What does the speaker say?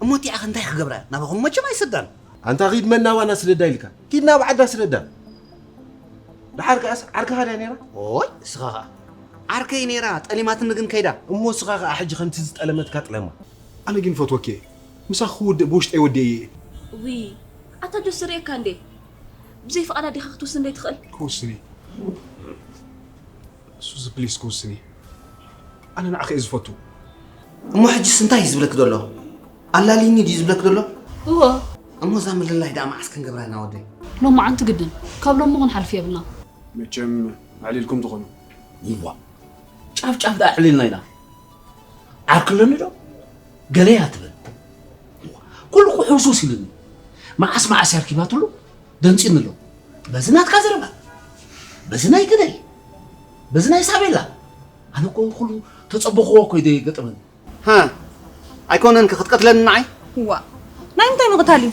እሞ እቲኣ ከ እንታይ ክገብራ እያ? ናባኹም መቸም ኣይሰዳን። ኣንታ ኺድ መን ናባና ስደዳ ኢልካ? ኪድ ናብ ዓዳ ስደዳ። ደሓር ከኣስ ዓርክኻ ድያ ነይራ? ኦይ፣ እስኻ ኸኣ። ዓርከይ ነይራ፣ ጠሊማትኒ ግን ከይዳ። እሞ እስኻ ኸኣ ሕጂ ከምቲ ዝጠለመትካ ጥለማ። ኣነ ግን ፈትወኪ እየ። ምሳኺ ክውድእ ብውሽጠይ ወዲኤ እየ። ውይ፣ ኣታ ጆስ ርእየካ እንዴ? ብዘይ ፍቓዳ ዲኻ ክትውስን ዘይትኽእል? ክውስን እየ። ሱዚ ፕሊስ ክውስን እየ። ኣነ ንዓኺ እየ ዝፈቱ። እሞ ሕጅስ እንታይ እዩ ዝብለክ ዘሎ? ኣላልይኒ ድዩ ዝብለክ ዘሎ? እወ። እሞ እዛ ምልላይ ደኣ መዓስ ክንገብራ ኢና ወደይ? ሎማዓንቲ ግድን። ካብ ሎሚ ክንሓልፍ የብልና። መቸም ኣዕሊልኩም ትኾኑ። ይዋ። ጫፍ ጫፍ ደኣ ኣዕሊልና ኢና። ዓርኪ ኣለኒ ዶ? ገለ እያ ትብል። ኩሉ እኮ ሕውስውስ ኢሉኒ። መዓስ መዓስ እያ ኣርኪባትሉ? ደንጺኒ ኣሎ። በዚ ናትካ ዘረባ፣ በዚ ናይ ግደይ፣ በዚ ናይ ሳቤላ። ኣነ እኮ ኩሉ ተጸበኽዎ እኮ እዩ ገጠመኒ። ሃ፣ ኣይኮነን ከ ክትቀትለኒ ንዓይ? ዋ፣ ናይ ምንታይ ምቕታል እዩ?